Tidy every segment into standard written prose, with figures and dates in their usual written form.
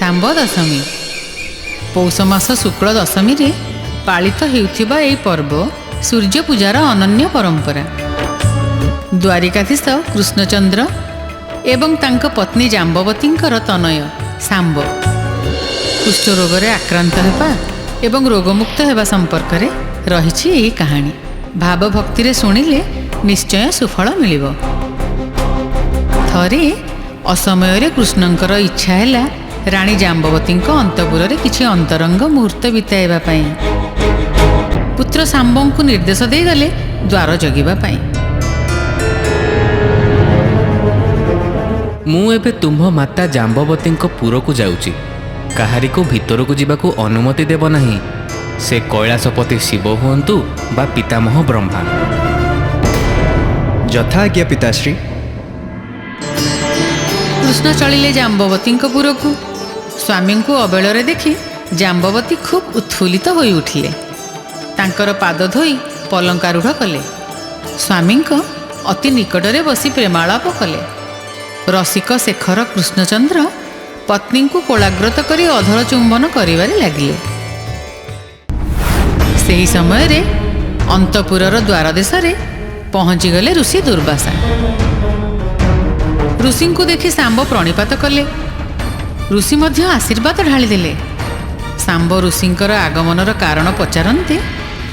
ଶାମ୍ବ ଦଶମୀ। ପୌଷ ମାସ ଶୁକ୍ଳ ଦଶମୀରେ ପାଳିତ ହେଉଥିବା ଏହି ପର୍ବ ସୂର୍ଯ୍ୟ ପୂଜାର ଅନନ୍ୟ ପରମ୍ପରା। ଦ୍ୱାରିକାଧୀଶ କୃଷ୍ଣଚନ୍ଦ୍ର ଏବଂ ତାଙ୍କ ପତ୍ନୀ ଜାମ୍ବବତୀଙ୍କର ତନୟ ଶାମ୍ବ କୁଷ୍ଠରୋଗରେ ଆକ୍ରାନ୍ତ ହେବା ଏବଂ ରୋଗମୁକ୍ତ ହେବା ସମ୍ପର୍କରେ ରହିଛି ଏହି କାହାଣୀ। ଭାବଭକ୍ତିରେ ଶୁଣିଲେ ନିଶ୍ଚୟ ସୁଫଳ ମିଳିବ। ଥରେ ଅସମୟରେ କୃଷ୍ଣଙ୍କର ଇଚ୍ଛା ହେଲା ରାଣୀ ଜାମ୍ବବତୀଙ୍କ ଅନ୍ତପୁରରେ କିଛି ଅନ୍ତରଙ୍ଗ ମୁହୂର୍ତ୍ତ ବିତାଇବା ପାଇଁ। ପୁତ୍ର ଶାମ୍ବଙ୍କୁ ନିର୍ଦ୍ଦେଶ ଦେଇଗଲେ ଦ୍ୱାର ଜଗିବା ପାଇଁ। ମୁଁ ଏବେ ତୁମ୍ଭ ମାତା ଜାମ୍ବବତୀଙ୍କ ପୁରକୁ ଯାଉଛି। କାହାରିକୁ ଭିତରକୁ ଯିବାକୁ ଅନୁମତି ଦେବ ନାହିଁ, ସେ କୈଳାସପତି ଶିବ ହୁଅନ୍ତୁ ବା ପିତାମହ ବ୍ରହ୍ମା। ଯଥା ଆଜ୍ଞା ପିତାଶ୍ରୀ। କୃଷ୍ଣ ଚଳିଲେ ଜାମ୍ବବତୀଙ୍କ ପୁରକୁ। ସ୍ୱାମୀଙ୍କୁ ଅବେଳରେ ଦେଖି ଜାମ୍ବବତୀ ଖୁବ୍ ଉତ୍ଫୁଲ୍ଲିତ ହୋଇ ଉଠିଲେ। ତାଙ୍କର ପାଦ ଧୋଇ ପଲଙ୍କାରୂଢ଼ କଲେ। ସ୍ୱାମୀଙ୍କ ଅତି ନିକଟରେ ବସି ପ୍ରେମାଳାପ କଲେ। ରସିକ ଶେଖର କୃଷ୍ଣଚନ୍ଦ୍ର ପତ୍ନୀଙ୍କୁ କୋଳାଗ୍ରତ କରି ଅଧର ଚୁମ୍ବନ କରିବାରେ ଲାଗିଲେ। ସେହି ସମୟରେ ଅନ୍ତପୁରର ଦ୍ୱାରଦେଶରେ ପହଞ୍ଚିଗଲେ ଋଷି ଦୁର୍ବାସା। ଋଷିଙ୍କୁ ଦେଖି ଶାମ୍ବ ପ୍ରଣିପାତ କଲେ। ଋଷି ମଧ୍ୟ ଆଶୀର୍ବାଦ ଢାଳିଦେଲେ। ଶାମ୍ବ ଋଷିଙ୍କର ଆଗମନର କାରଣ ପଚାରନ୍ତେ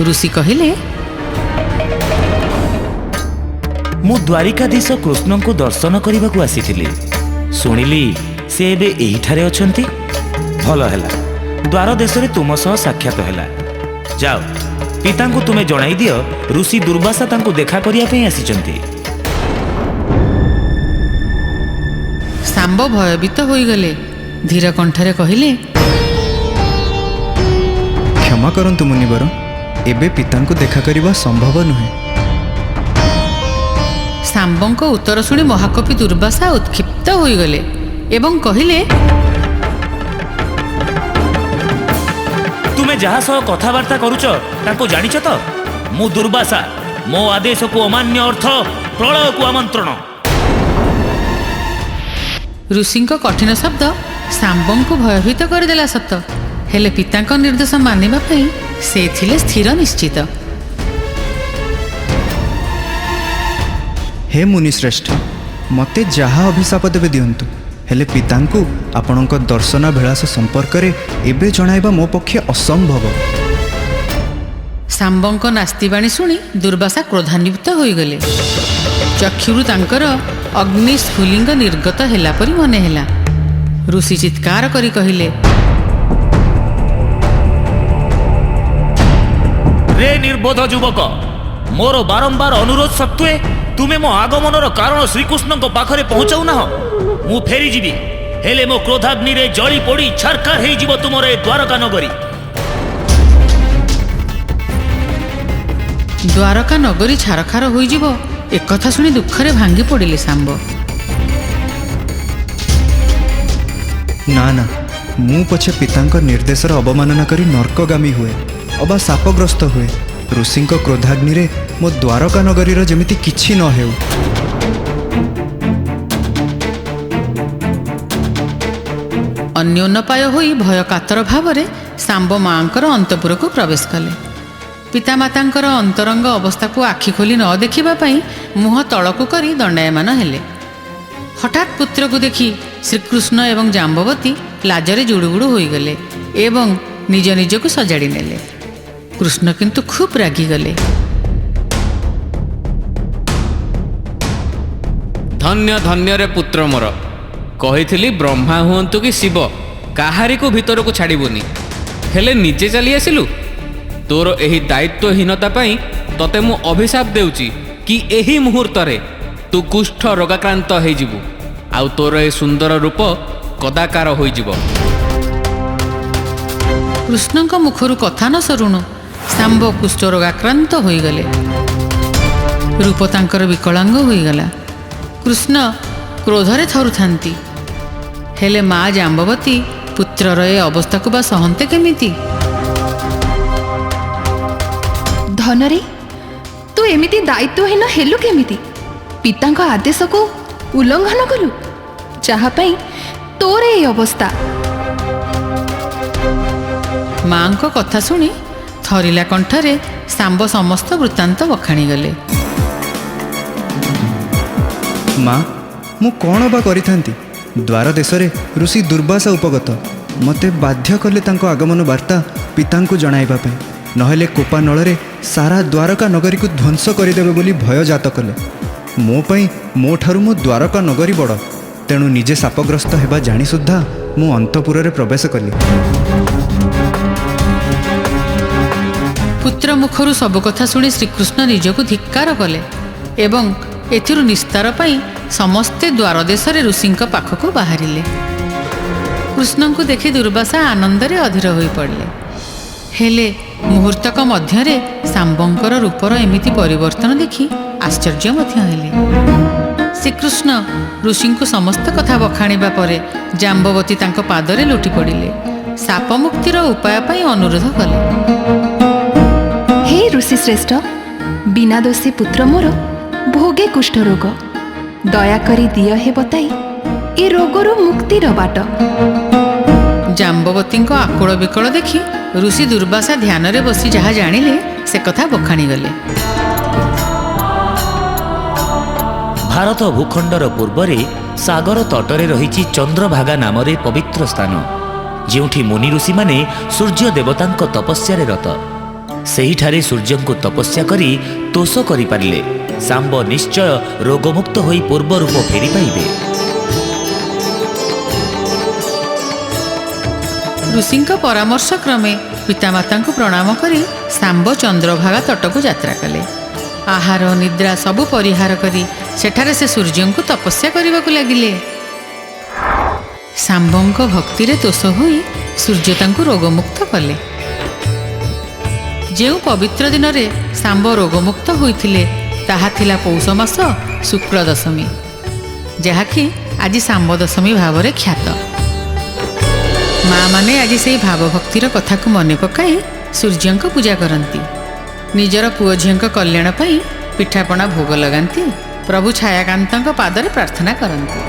ଋଷି କହିଲେ, ମୁଁ ଦ୍ୱାରିକାଧୀଶ କୃଷ୍ଣଙ୍କୁ ଦର୍ଶନ କରିବାକୁ ଆସିଥିଲି। ଶୁଣିଲି ସେ ଏବେ ଏହିଠାରେ ଅଛନ୍ତି। ଭଲ ହେଲା, ଦ୍ୱାର ଦେଶରେ ତୁମ ସହ ସାକ୍ଷାତ ହେଲା। ଯାଅ, ପିତାଙ୍କୁ ତୁମେ ଜଣାଇ ଦିଅ ଋଷି ଦୁର୍ବାସା ତାଙ୍କୁ ଦେଖା କରିବା ପାଇଁ ଆସିଛନ୍ତି। ଶାମ୍ବ ଭୟଭୀତ ହୋଇଗଲେ। ଧୀର କଣ୍ଠରେ କହିଲେ, କ୍ଷମା କରନ୍ତୁ ମୁନିବର, ଏବେ ପିତାଙ୍କୁ ଦେଖା କରିବା ସମ୍ଭବ ନୁହେଁ। ଶାମ୍ବଙ୍କ ଉତ୍ତର ଶୁଣି ମହାକବି ଦୁର୍ବାସା ଉତ୍କ୍ଷିପ୍ତ ହୋଇଗଲେ ଏବଂ କହିଲେ, ତୁମେ ଯାହା ସହ କଥାବାର୍ତ୍ତା କରୁଛ ତାଙ୍କୁ ଜାଣିଛ ତ? ମୁଁ ଦୁର୍ବାସା। ମୋ ଆଦେଶକୁ ଅମାନ୍ୟ ଅର୍ଥ ପ୍ରଳୟକୁ ଆମନ୍ତ୍ରଣ। ଋଷିଙ୍କ କଠିନ ଶବ୍ଦ ଶାମ୍ବଙ୍କୁ ଭୟଭୀତ କରିଦେଲା ସତ, ହେଲେ ପିତାଙ୍କ ନିର୍ଦ୍ଦେଶ ମାନିବା ପାଇଁ ସେ ଥିଲେ ସ୍ଥିର ନିଶ୍ଚିତ। ହେ ମୁନିଶ୍ରେଷ୍ଠ, ମୋତେ ଯାହା ଅଭିଶାପ ଦେବେ ଦିଅନ୍ତୁ, ହେଲେ ପିତାଙ୍କୁ ଆପଣଙ୍କ ଦର୍ଶନାଭିଳାଷ ସମ୍ପର୍କରେ ଏବେ ଜଣାଇବା ମୋ ପକ୍ଷେ ଅସମ୍ଭବ। ଶାମ୍ବଙ୍କ ନାସ୍ତିବାଣୀ ଶୁଣି ଦୁର୍ବାସା କ୍ରୋଧାନ୍ୱିତ ହୋଇଗଲେ। ଚକ୍ଷୁରୁ ତାଙ୍କର ଅଗ୍ନି ସ୍ଫୁଲିଙ୍ଗ ନିର୍ଗତ ହେଲା ପରି ମନେ ହେଲା। ଋଷି ଚିତ୍କାର କରି କହିଲେ, ରେ ନିର୍ବୋଧ ଯୁବକ, ମୋର ବାରମ୍ବାର ଅନୁରୋଧ ସତ୍ତ୍ୱେ ତୁମେ ମୋ ଆଗମନର କାରଣ ଶ୍ରୀକୃଷ୍ଣଙ୍କ ପାଖରେ ପହଞ୍ଚାଉନାହ। ମୁଁ ଫେରିଯିବି, ହେଲେ ମୋ କ୍ରୋଧାଗ୍ନିରେ ଜଳି ପୋଡ଼ି ଛାରଖାର ହେଇଯିବ ତୁମର ଏ ଦ୍ୱାରକା ନଗରୀ। ଦ୍ୱାରକା ନଗରୀ ଛାରଖାର ହୋଇଯିବ ଏକଥା ଶୁଣି ଦୁଃଖରେ ଭାଙ୍ଗି ପଡ଼ିଲେ ଶାମ୍ବ। ନା ନା, ମୁଁ ପଛେ ପିତାଙ୍କ ନିର୍ଦ୍ଦେଶର ଅବମାନନା କରି ନର୍କଗାମୀ ହୁଏ ଅବା ଶାପଗ୍ରସ୍ତ ହୁଏ, ଋଷିଙ୍କ କ୍ରୋଧାଗ୍ନିରେ ମୋ ଦ୍ୱାରକା ନଗରୀର ଯେମିତି କିଛି ନ ହେଉ। ଅନ୍ୟୋନ୍ନପାୟ ହୋଇ ଭୟ କାତର ଭାବରେ ଶାମ୍ବ ମାଆଙ୍କର ଅନ୍ତପୁରକୁ ପ୍ରବେଶ କଲେ। ପିତାମାତାଙ୍କର ଅନ୍ତରଙ୍ଗ ଅବସ୍ଥାକୁ ଆଖି ଖୋଲି ନ ଦେଖିବା ପାଇଁ ମୁହଁ ତଳକୁ କରି ଦଣ୍ଡାୟମାନ ହେଲେ। ହଠାତ୍ ପୁତ୍ରକୁ ଦେଖି ଶ୍ରୀକୃଷ୍ଣ ଏବଂ ଜାମ୍ବବତୀ ଲାଜରେ ଜୁଡ଼ୁବୁଡ଼ୁ ହୋଇଗଲେ ଏବଂ ନିଜ ନିଜକୁ ସଜାଡ଼ି ନେଲେ। କୃଷ୍ଣ କିନ୍ତୁ ଖୁବ୍ ରାଗିଗଲେ। ଧନ୍ୟ ଧନ୍ୟରେ ପୁତ୍ର ମୋର। କହିଥିଲି ବ୍ରହ୍ମା ହୁଅନ୍ତୁ କି ଶିବ, କାହାରିକୁ ଭିତରକୁ ଛାଡ଼ିବୁନି, ହେଲେ ନିଜେ ଚାଲି ଆସିଲୁ। ତୋର ଏହି ଦାୟିତ୍ୱହୀନତା ପାଇଁ ତତେ ମୁଁ ଅଭିଶାପ ଦେଉଛି କି ଏହି ମୁହୂର୍ତ୍ତରେ ତୁ କୁଷ୍ଠ ରୋଗାକ୍ରାନ୍ତ ହେଇଯିବୁ, ଆଉ ତୋର ଏ ସୁନ୍ଦର ରୂପ କଦାକାର ହୋଇଯିବ। କୃଷ୍ଣଙ୍କ ମୁଖରୁ କଥା ନ ସରୁଣୁ ଶାମ୍ବ କୁଷ୍ଠରୋଗାକ୍ରାନ୍ତ ହୋଇଗଲେ। ରୂପ ତାଙ୍କର ବିକଳାଙ୍ଗ ହୋଇଗଲା। କୃଷ୍ଣ କ୍ରୋଧରେ ଥରୁଥାନ୍ତି, ହେଲେ ମା ଜାମ୍ବବତୀ ପୁତ୍ରର ଏ ଅବସ୍ଥାକୁ ବା ସହନ୍ତେ କେମିତି? ଧନରେ, ତୁ ଏମିତି ଦାୟିତ୍ୱହୀନ ହେଲୁ କେମିତି? ପିତାଙ୍କ ଆଦେଶକୁ ଉଲ୍ଲଂଘନ କଲୁ, ଯାହା ପାଇଁ ତୋର ଏଇ ଅବସ୍ଥା। ମାଙ୍କ କଥା ଶୁଣି ଥରିଲା କଣ୍ଠରେ ଶାମ୍ବ ସମସ୍ତ ବୃତ୍ତାନ୍ତ ବଖାଣିଗଲେ। ମା, ମୁଁ କ'ଣ ବା କରିଥାନ୍ତି? ଦ୍ୱାର ଦେଶରେ ଋଷି ଦୁର୍ବାସା ଉପଗତ ମୋତେ ବାଧ୍ୟ କଲେ ତାଙ୍କ ଆଗମନ ବାର୍ତ୍ତା ପିତାଙ୍କୁ ଜଣାଇବା ପାଇଁ, ନହେଲେ କୋପାନଳରେ ସାରା ଦ୍ୱାରକା ନଗରୀକୁ ଧ୍ୱଂସ କରିଦେବେ ବୋଲି ଭୟ ଜାତ କଲେ। ମୋ ପାଇଁ ମୋ ଠାରୁ ମୋ ଦ୍ୱାରକା ନଗରୀ ବଡ଼, ତେଣୁ ନିଜେ ଶାପଗ୍ରସ୍ତ ହେବା ଜାଣି ସୁଦ୍ଧା ମୁଁ ଅନ୍ତପୁରରେ ପ୍ରବେଶ କଲି। ପୁତ୍ର ମୁଖରୁ ସବୁ କଥା ଶୁଣି ଶ୍ରୀକୃଷ୍ଣ ନିଜକୁ ଧିକ୍କାର କଲେ ଏବଂ ଏଥିରୁ ନିସ୍ତାର ପାଇଁ ସମସ୍ତେ ଦ୍ୱାରଦେଶରେ ଋଷିଙ୍କ ପାଖକୁ ବାହାରିଲେ। କୃଷ୍ଣଙ୍କୁ ଦେଖି ଦୁର୍ବାସା ଆନନ୍ଦରେ ଅଧୀର ହୋଇପଡ଼ିଲେ। ହେଲେ ମୁହୂର୍ତ୍ତକ ମଧ୍ୟରେ ଶାମ୍ବଙ୍କର ରୂପର ଏମିତି ପରିବର୍ତ୍ତନ ଦେଖି ଆଶ୍ଚର୍ଯ୍ୟ ମଧ୍ୟ ହେଲେ। ଶ୍ରୀକୃଷ୍ଣ ଋଷିଙ୍କୁ ସମସ୍ତ କଥା ବଖାଣିବା ପରେ ଜାମ୍ବବତୀ ତାଙ୍କ ପାଦରେ ଲୁଟି ପଡ଼ିଲେ, ଶାପମୁକ୍ତିର ଉପାୟ ପାଇଁ ଅନୁରୋଧ କଲେ। ହେ ଋଷି ଶ୍ରେଷ୍ଠ, ବିନା ଦୋଷୀ ପୁତ୍ର ମୋର ଭୋଗେ କୁଷ୍ଠ ରୋଗ, ଦୟାକରି ଦିଅ ହେ ବତାଇ ଏ ରୋଗରୁ ମୁକ୍ତିର ବାଟ। ଜାମ୍ବବତୀଙ୍କ ଆକୁଳ ବିକଳ ଦେଖି ଋଷି ଦୁର୍ବାସା ଧ୍ୟାନରେ ବସି ଯାହା ଜାଣିଲେ ସେ କଥା ବଖାଣିଗଲେ। ଭାରତ ଭୂଖଣ୍ଡର ପୂର୍ବରେ ସାଗର ତଟରେ ରହିଛି ଚନ୍ଦ୍ରଭାଗା ନାମରେ ପବିତ୍ର ସ୍ଥାନ, ଯେଉଁଠି ମୁନି ଋଷିମାନେ ସୂର୍ଯ୍ୟ ଦେବତାଙ୍କ ତପସ୍ୟାରେ ରତ। ସେହିଠାରେ ସୂର୍ଯ୍ୟଙ୍କୁ ତପସ୍ୟା କରି ତୋଷ କରିପାରିଲେ ଶାମ୍ବ ନିଶ୍ଚୟ ରୋଗମୁକ୍ତ ହୋଇ ପୂର୍ବ ରୂପ ଫେରି ପାଇବେ। ଋଷିଙ୍କ ପରାମର୍ଶ କ୍ରମେ ପିତାମାତାଙ୍କୁ ପ୍ରଣାମ କରି ଶାମ୍ବ ଚନ୍ଦ୍ରଭାଗା ତଟକୁ ଯାତ୍ରା କଲେ। ଆହାର ନିଦ୍ରା ସବୁ ପରିହାର କରି ସେଠାରେ ସେ ସୂର୍ଯ୍ୟଙ୍କୁ ତପସ୍ୟା କରିବାକୁ ଲାଗିଲେ। ଶାମ୍ବଙ୍କ ଭକ୍ତିରେ ତୋଷ ହୋଇ ସୂର୍ଯ୍ୟ ତାଙ୍କୁ ରୋଗମୁକ୍ତ କଲେ। ଯେଉଁ ପବିତ୍ର ଦିନରେ ଶାମ୍ବ ରୋଗମୁକ୍ତ ହୋଇଥିଲେ ତାହା ଥିଲା ପୌଷ ମାସ ଶୁକ୍ଳ ଦଶମୀ, ଯାହାକି ଆଜି ଶାମ୍ବ ଦଶମୀ ଭାବରେ ଖ୍ୟାତ। ମାଆମାନେ ଆଜି ସେହି ଭାବଭକ୍ତିର କଥାକୁ ମନେ ପକାଇ ସୂର୍ଯ୍ୟଙ୍କ ପୂଜା କରନ୍ତି। ନିଜର ପୁଅ ଝିଅଙ୍କ କଲ୍ୟାଣ ପାଇଁ ପିଠାପଣା ଭୋଗ ଲଗାନ୍ତି, ପ୍ରଭୁ ଛାୟାକାନ୍ତଙ୍କ ପାଦରେ ପ୍ରାର୍ଥନା କରନ୍ତି।